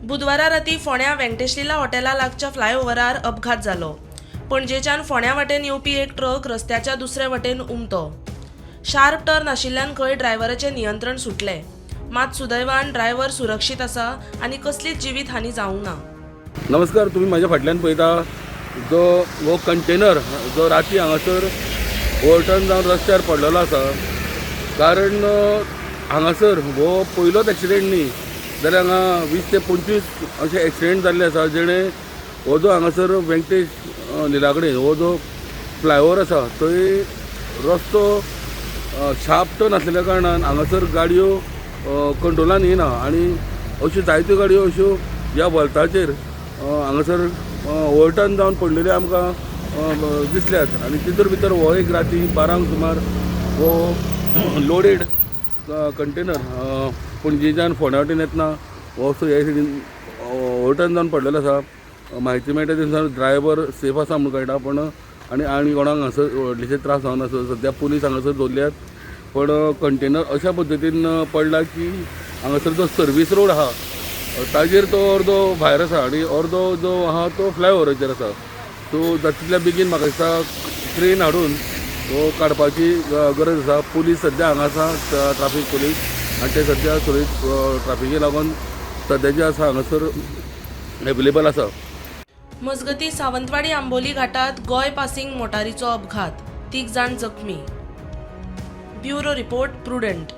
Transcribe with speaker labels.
Speaker 1: बुधवारा राती फोंड्यां वेंकटेशलीला हॉटेला लागच्या फ्लायओव्हरार अपघात जालो. पणजेच्यान फोंड्या वाटेन येवपी एक ट्रक रस्त्याच्या दुसरे वटेन उमतो. शार्प टर्न आशिल्ल्यान खंय ड्रायव्हराचें नियंत्रण सुटलें. मात सुदैवान ड्रायव्हर सुरक्षीत आसा आनी कसलीच जिवीत हानी जावंक ना.
Speaker 2: नमस्कार. तुम्ही माझ्या फाटल्यान पळयता जो हो कंटेनर जो राती हांगासर ओवरटर्न जावन रस्त्यार पडलेलो आसा. कारण हांगासर हो पयलोच एक्सिडेंट न्ही जाल्यार हांगा 20 ते 25 अशे एक्सिडेंट जाल्ले आसा, जेणे हो जो हांगासर वेंकटेश लिला कडेन हो जो फ्लायओवर आसा, थंय रस्तो शार्प टर्न आसलेल्या कारणान हांगासर गाडयो कंट्रोलान येना आनी अश्यो जायत्यो गाडयो अश्यो ह्या वल्ताचेर हांगासर ओवरटर्न जावन पडलेल्यो आमकां दिसल्यात. आनी तितूर भितर हो एक राती 12ंक सुमार हो लोडेड कंटेनर पणजेच्यान फोंड्या वटेन येतना हो असो ह्या सायडीन ओवरटर्न जावन पडलेलो आसा. म्हायती मेळटा ते ड्रायव्हर सेफ आसा म्हूण कळटा, पण आनी आनी कोणाक हांगासर व्हडलेशे त्रास जावना. सद्या पुलीस हांगासर दवरल्यात, पण कंटेनर अशा पद्दतीन पडला की हांगासर जो सर्वीस रोड आहा ताजेर तो अर्दो भायर आसा आनी अर्दो जो आहा तो फ्लायओवराचेर आसा. सो जाता तितल्या बेगीन म्हाका दिसता क्रेन हाडून हो काडपाची गरज आसा. पुलीस सद्या हांगा आसा, ट्राफीक पुलीस, आनी ते सद्या सुरळीत ट्राफिके लागून सद्या जे आसा हांगासर एवेलेबल आसा.
Speaker 1: मजगतीं, सावंतवाडी आंबोली घाटात गोंय पासिंग मोटारीचो अपघात. तीग जाण जखमी. Bureau report, prudent.